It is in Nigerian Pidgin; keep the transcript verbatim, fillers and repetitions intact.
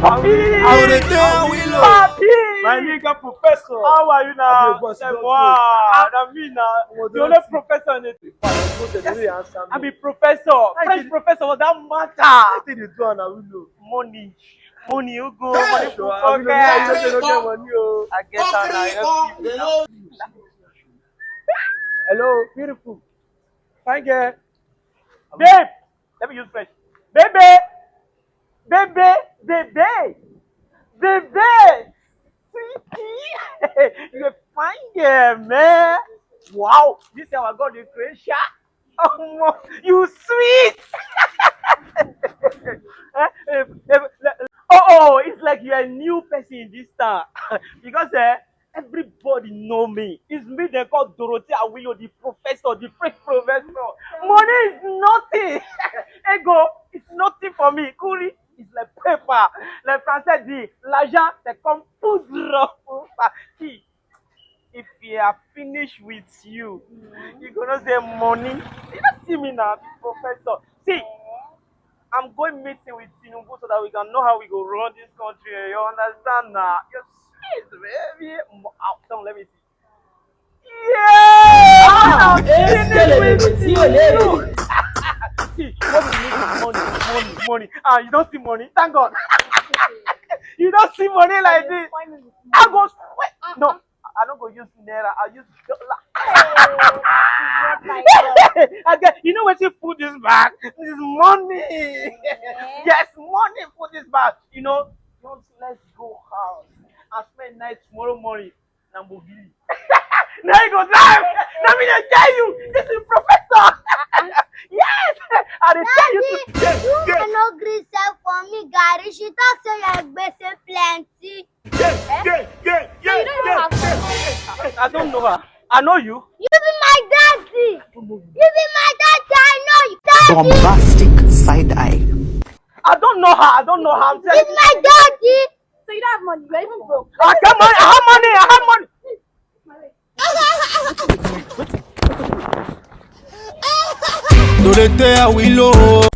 Papi! I will dey tell we love. Papi! My nigga professor. How are you now? Abeg, boss, Say, you don wow, do na me na. Omo, The don only see. professor in the Professor, you dey answer I me. Be professor, I French dey- professor for that I matter. think dey do am na we know. Money, money, you go, money Sure, for I will not say you pocket. no get money o. I get am na, I just give you now. Hello, beautiful. Fine girl. Babe, let me use French. Baby, baby, baby, baby, sweetie, you a fine girl, man. Wow, this our God in creation. Omo, you sweet. Eh, eh, eh, eh, oh, oh, it's like you're a new person in this town because eh, everybody know me. It's me they call Dorothy Awilo, the professor, the French professor. Money is nothing. Ego is nothing for me. Kuri is like paper. Like France, the l'argent, they come poudre. See, if you are finished with you, you gonna say money. You don't see me now, professor. See, I'm going meeting with Tinubu so that we can know how we go run this country. You understand now? You're sweet, baby. Mo- out. Come, let me see. Yeah! I'm finished with you. See, what we need is money, money, money. Ah, you don't see money? Thank God. You don't see money like this. I go sweat. No, I don't go use naira. I use dollar. I get, you know what you put this bag? This money. Yes, money put this bag. You know, just let's go house and spend night tomorrow morning. Lamborghini. Now you go drive. Let me dey tell you. This is professor. Yes, I dey tell you. Daddy, you no gree sell for me garri. She talk say your gbese plenty. Yeah, yeah, yeah, yeah, You don't yeah, have yeah. I don't know her. I know you. You be my daddy. You be my daddy. I know you. Daddy, Bombastic side eye. I don't know her. I don't know her. I'm you be my daddy. So you don't have money. You're even broke. I got money. I have money. I have money. Dorothy Awilo.